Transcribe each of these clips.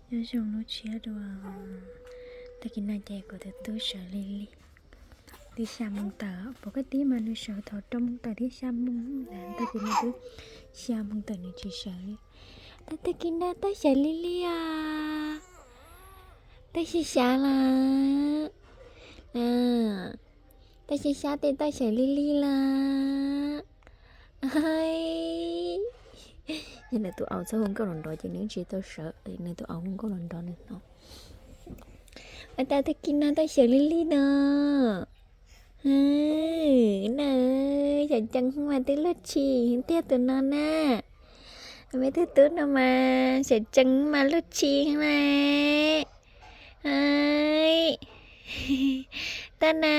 Nyob zoo lub tshiab dua. Tag kis no ces kuv tus tub sawv li li. Twb xya moo tawm, pom koj tib mas nws sawv thaum rau moo tawm thiab xya moo. Tag kis no twb xya moo tawm nws tsis sawv li. Tag kis no tau xyawv li li os. Tau xyawv xyav lawm. Tau xyawv xyav tes tau xyawv li li lawm. Yog nws tus au txhob hu nkauj los nrov ces nws tsis tau sawv, nws tus au hu nkauj los nrov nws hnov. Ua cas tag kis no tau xyawv li li no. Na, xyawm tsees mas twb luag tshis tiag tus no na. Meb tug tub no mas xyawm tsees mas luag tshis mas. Tau na.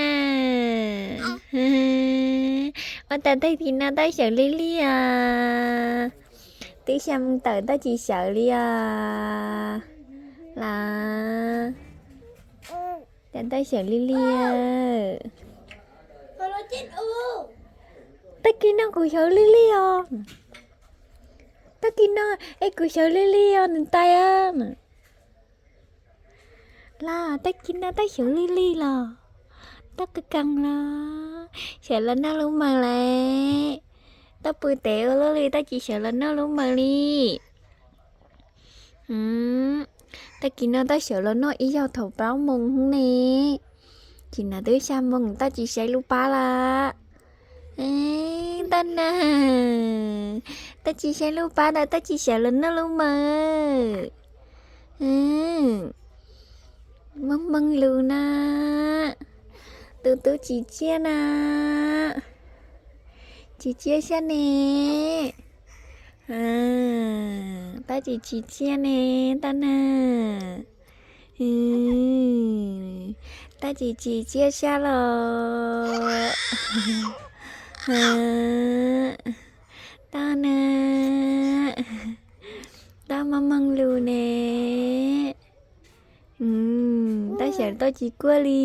Ua cas tag kis no tau xyawv li li os. Twb xya moo tawm tau tsis sawv li os. Los, cas tau xyawv li li. Tag kis no kuv xyawv li li os. Tag kis no es kuv xyawv li li os nws tais. Los tag kis no tau xyawv li li los. Tau qee keeg los. Xyawv los noj lub maws lawm. Tau pw tes ua luaj li tau tsis xyawv los noj lub maws li. Tag kis no tau xyawv los noj ib zaug thaum plaub moos ne. Tsis na twb xya moos tau tsis saib lub pab lawm. Tau na. Tau tsis saib lub pab tau, tau tsis xyawv los noj lub maws. Moog moog lus na. Tus tub tsis tsiaj na. Tsis tsiaj siab ne. Tau tsis tsis tsiaj ne, tau na. Tau tsis tsis tsiaj siab los. Tau na. Tau moog moog lus ne. Tau xyawv tau tsis kuaj li.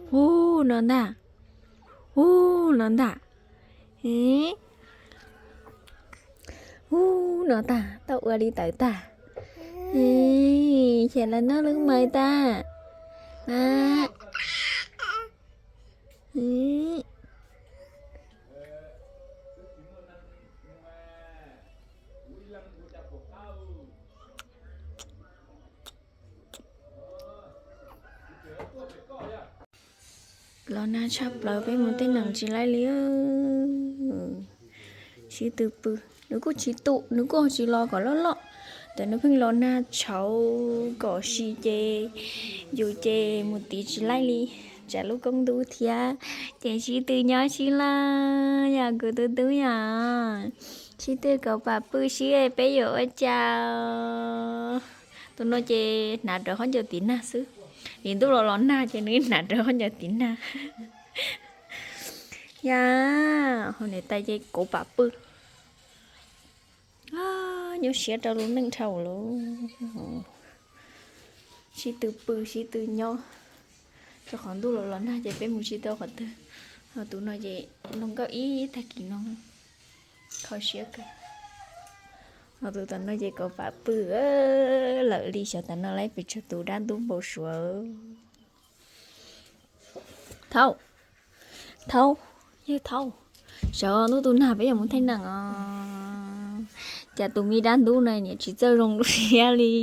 Ub no ntag. Ub no ntag. Ub no tag, tau ua li tawm tag. Xyawv los noj lub maws tag. Los nag tshaj plaws peb mus tej neem tsis laib li. Sib tw pw, nws kuj tsis tu, nws kuj tsis los kom loj loj. Ntawm nws pheej los nag tshauv kom si ces yus ces mus tiv tsis laib li. Tsam lub koob ntub thiab ces sib tw nyob sib laj yom kuv tus tub yom. Sib tw kom pam pw sib peb yuav ua cas. Tus no ces hnav rawv khaub ncaws tiv nag xwb. Nim ntuj los los nag ces nws hnav rawv khaub ncaws tiv nag. Yam, hauv niam tais ces kauv pam pw. Nyuaj siab rau lub neej dhau lawm. Sib tw pw sib tw nyob. Rau qhov ntuj los los nag ces peb mus tsis tau qhov twg. Ho tus no ces mloog nkauj ib tag kis no kho siab kawg. Ho tus tom no ces kauv pam pw lawm li, xyov tom no lawv pes tsawg tus dab ntub npau suav. Thaub, thaub, yawg thaub, sawv ntub tus nag peb yuav mus thaij neem os. Cas tus me dab ntub no niam tsis txawj zoo lub siab li.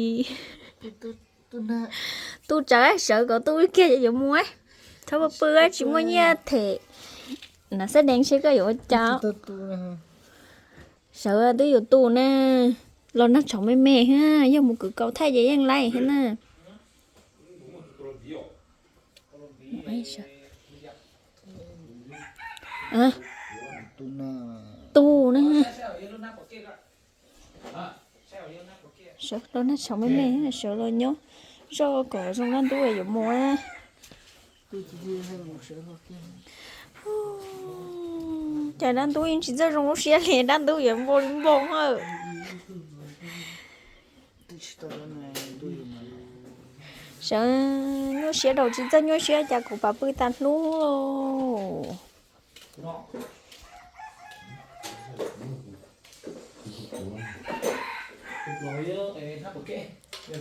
Tu tsawv sawv kom tu kiag yuav mus. Thaub pw tsis muaj nyiaj them. Nas xab deev seb koj yuav ua cas. Sawv twb yuav tu na. Los nag tshauv me me thiab, yog mus kwv kaus thaij ces yeej laib thiab na. Tu na. Sawv los nag tshauv me me, sawv los nyob zoj kom zoo dab ntub yuav mus. Cas dab ntub yeej tsis txawj zoo lub siab li, dab ntub yuav npau li npau na. Sawv nyuaj siab rau tsis txawj nyuaj siab cas kuv pam pw tas hnub. Huab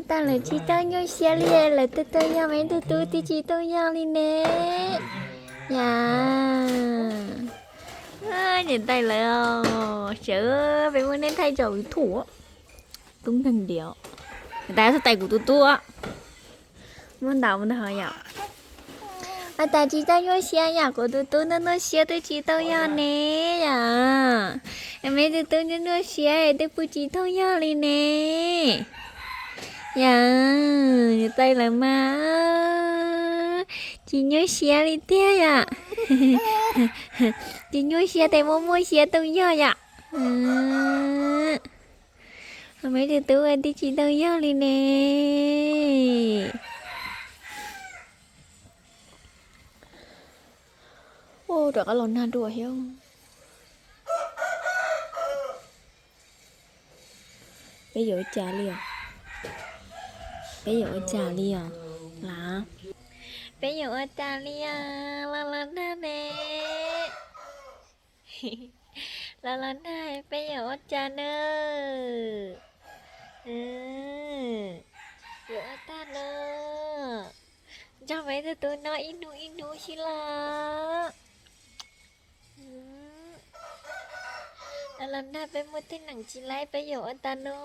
tais lawv tsis tau nyuaj siab li, lawv tuaj tuaj yog, me tub tub twb tsis tuaj yog li ne. Yam, niam tais lawv, sawv peb muab nej thaij tso YouTube. Tub nkeeg diam, niam tais txhob tais kuv tus tub. Muab ntaus mus ntag yom. Huab tais tsis tau nyuaj siab yom, kuv tus tub nuaj nuaj siab twb tsis tau yog ne yom. Me tub tub nyuaj nyuaj siab twb pw tsis tau yog li ne. Yom, niam tais lawv mas tsis nyuaj siab li tiag yom. Tsis nyuaj siab tes muaj muaj siab tau yog yom. Me tub tub twb tsis tau yog li ne. Ua rov qab los nag dua thiab. Peb yuav ua cas li os? Peb yuav ua cas li os? Lav, peb yuav ua cas li os? Los los nag ne. Los los nag peb yuav ua cas na? Yuav ua tag na. Nrog me tub tub noj ib hnub ib hnub xwb los. Los los nag peb muaj tej neeg tsis laib peb yuav ua tag no.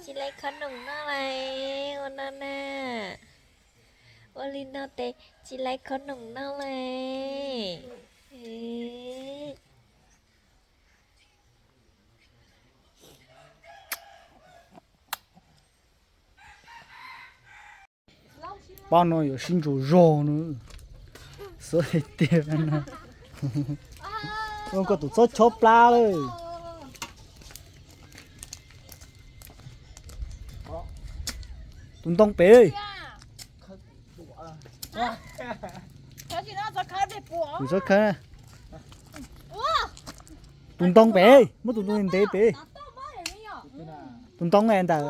Tsis laib khob noom noj lawm ua no na. Ua li no tes tsis laib khob noom noj lawm. Pab no yuav sib ntsuas zog no. Xub tiag no. Koj tus txhob chob plab lawm. Tus ntoo pem. Tus txhob khawb. Tus ntoo pem, muab tus ntoo ntev pem. Tus ntoo ntawm ntawd.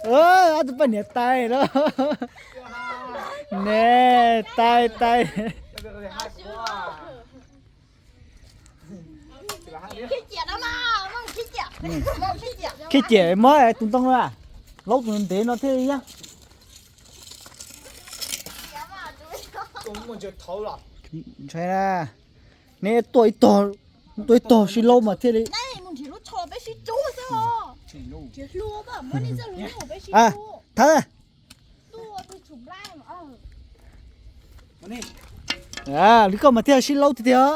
Ob tug poj niam tais los ne, tais tais. Khib ciam mob tus ntoo na, laub tus ntev no thiaj li yaj. Ntshai na, neb tuaj ib tog, tuaj ib tog sib laub mas thiaj li. Thawb. Li koj mas thiaj sib laub tiag tiag.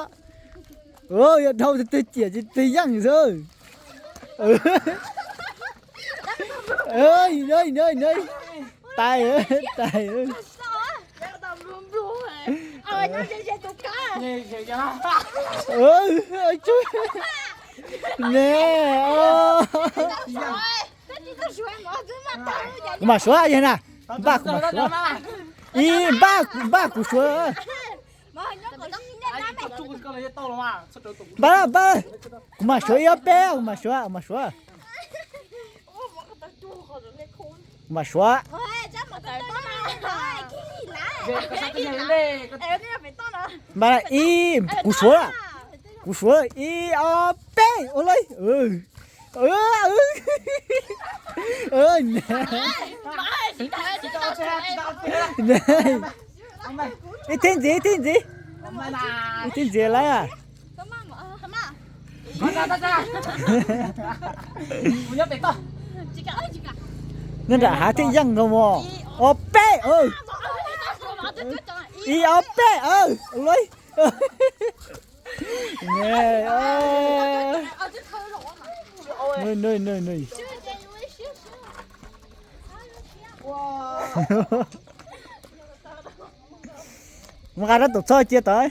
Yog dhau tiag tiag ciam ces twg yeej xwb. Tais, tais. Ne, kuv mam suav yog na. Npaj kuv mam suav. Ib npaj, npaj kuv suav. Npaj, npaj, kuv mam suav ib ob peb, kuv mam suav, kuv mam suav. Kuv mam suav. Npaj ib, kuv suav, kuv suav ib ob peb ua li. Ib tib ntxiv, ib tib ntxiv. Ib tib ntxiv lawm. Nyob nram hav thiaj yeej nkaus mos. Ob peb. Ib ob peb. Ua li. Nws, nws, nws, nws. Mus nqa rab tus txhob cia tod.